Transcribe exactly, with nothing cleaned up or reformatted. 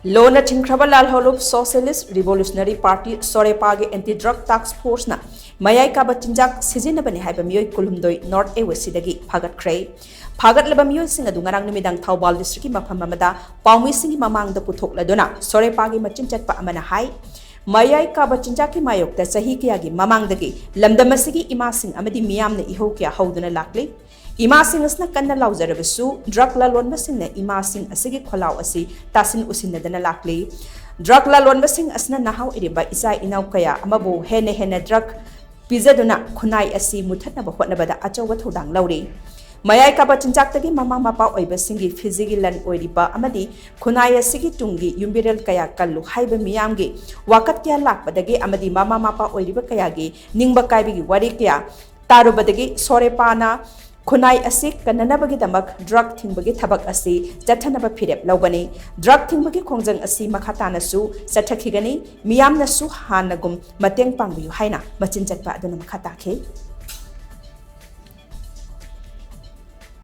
ꯂꯣꯟꯅ ꯊꯤꯡꯈ꯭ꯔꯕ ꯂꯥꯜꯍꯧꯂꯨꯞ Socialist Revolutionary Party, ꯁꯣꯔꯦꯄꯥꯒꯤ Anti Drug Task Force ꯅ ꯃꯌꯥꯏ ꯀꯥꯕ ꯆꯤꯟꯖꯥꯛ ꯁꯤꯖꯤꯟꯅꯕꯅꯤ ꯍꯥꯏꯕ ꯃꯤꯑꯣꯏ ꯀꯨꯟꯍꯨꯝꯗꯣꯏ North A West ꯁꯤꯗꯒꯤ ꯐꯥꯒꯠꯈ꯭ꯔꯦ꯫ ꯐꯥꯒꯠꯂꯕ ꯃꯤꯑꯣꯏꯁꯤꯡ ꯑꯗꯨ ꯉꯔꯥꯡ ꯅꯨꯃꯤꯗꯥꯡ ꯊꯧꯕꯥꯜ district ꯀꯤ ꯃꯐꯝ ꯑꯃꯗ ꯄꯥꯎꯃꯤꯁꯤꯡꯒꯤ ꯃꯃꯥꯡꯗ ꯄꯨꯊꯣꯛꯂꯗꯨꯅ ꯁꯣꯔꯦꯄꯥꯒꯤ ꯃꯆꯤꯟ ꯆꯠꯄ ꯑꯃꯅ ꯍꯥꯏ, ꯃꯌꯥꯏ ꯀꯥꯕ ꯆꯤꯟꯖꯥꯛꯀꯤ ꯃꯥꯌꯣꯛꯇ ꯆꯍꯤ ꯀꯌꯥꯒꯤ ꯃꯃꯥꯡꯗꯒꯤ ꯂꯝꯗꯝ ꯑꯁꯤꯒꯤ ꯏꯃꯥꯁꯤꯡ ꯑꯃꯗꯤ ꯃꯤꯌꯥꯝꯅ ꯏꯍꯧ ꯀꯌꯥ ꯍꯧꯗꯨꯅ ꯂꯥꯛꯂꯤ꯫ ꯏꯃꯥꯁꯤꯡ ꯑꯁꯤꯅ ꯀꯟꯅ ꯂꯥꯎꯖꯔꯕꯁꯨ, drug ꯂꯂꯣꯟꯕꯁꯤꯡꯅ ꯏꯃꯥꯁꯤꯡ ꯑꯁꯤꯒꯤ ꯈꯣꯜꯂꯥꯎ ꯑꯁꯤ ꯇꯥꯁꯤꯟ ꯎꯁꯤꯟꯅꯗꯅ ꯂꯥꯛꯂꯤ꯫ Drug ꯂꯂꯣꯟꯕꯁꯤꯡ ꯑꯁꯤꯅ ꯅꯍꯥ ꯑꯣꯏꯔꯤꯕ ꯏꯆꯥ ꯏꯅꯥꯎ ꯀꯌꯥ ꯑꯃꯕꯨ ꯍꯦꯟꯅ ꯍꯦꯟꯅ drug ꯄꯤꯖꯗꯨꯅ ꯈꯨꯟꯅꯥꯏ ꯑꯁꯤ ꯃꯨꯊꯠꯅꯕ ꯍꯣꯠꯅꯕꯗ ꯑꯆꯧꯕ ꯊꯧꯗꯥꯡ ꯂꯧꯔꯤ꯫ ꯃꯌꯥꯏ ꯀꯥꯕ ꯆꯤꯟꯖꯥꯛꯇꯒꯤ ꯃꯃꯥ ꯃꯄꯥ ꯑꯣꯏꯕꯁꯤꯡꯒꯤ ꯐꯤꯖꯤꯒꯤ ꯂꯟ ꯑꯣꯏꯔꯤꯕ ꯑꯃꯗꯤ ꯈꯨꯟꯅꯥꯏ ꯑꯁꯤꯒꯤ ꯇꯨꯡꯒꯤ ꯌꯨꯝꯕꯤꯔꯦꯜ ꯀꯌꯥ ꯀꯜꯂꯨ ꯍꯥꯏꯕ ꯃꯤꯌꯥꯝꯒꯤ ꯋꯥꯀꯠ ꯀꯌꯥ ꯂꯥꯛꯄꯗꯒꯤ ꯑꯃꯗꯤ ꯃꯃꯥ ꯃꯄꯥ ꯑꯣꯏꯔꯤꯕ ꯀꯌꯥꯒꯤ ꯅꯤꯡꯕ ꯀꯥꯏꯕꯒꯤ ꯋꯥꯔꯤ ꯀꯌꯥ ꯇꯥꯔꯨꯕꯗꯒꯤ ꯁꯣꯔꯦꯄꯥꯅ ꯈꯨꯟꯅꯥꯏ ꯑꯁꯤ ꯀꯟꯅꯅꯕꯒꯤꯗꯃꯛ drug ꯊꯤꯡꯕꯒꯤ ꯊꯕꯛ ꯑꯁꯤ ꯆꯠꯊꯅꯕ ꯐꯤꯔꯦꯞ ꯂꯧꯕꯅꯤ꯫ Drug ꯊꯤꯡꯕꯒꯤ ꯈꯣꯡꯖꯪ ꯑꯁꯤ ꯃꯈꯥ ꯇꯥꯅꯁꯨ ꯆꯠꯊꯈꯤꯒꯅꯤ꯫ ꯃꯤꯌꯥꯝꯅꯁꯨ ꯍꯥꯟꯅꯒꯨꯝ ꯃꯇꯦꯡ ꯄꯥꯡꯕꯤꯌꯨ ꯍꯥꯏꯅ ꯃꯆꯤꯟ ꯆꯠꯄ ꯑꯗꯨꯅ ꯃꯈꯥ ꯇꯥꯈꯤ꯫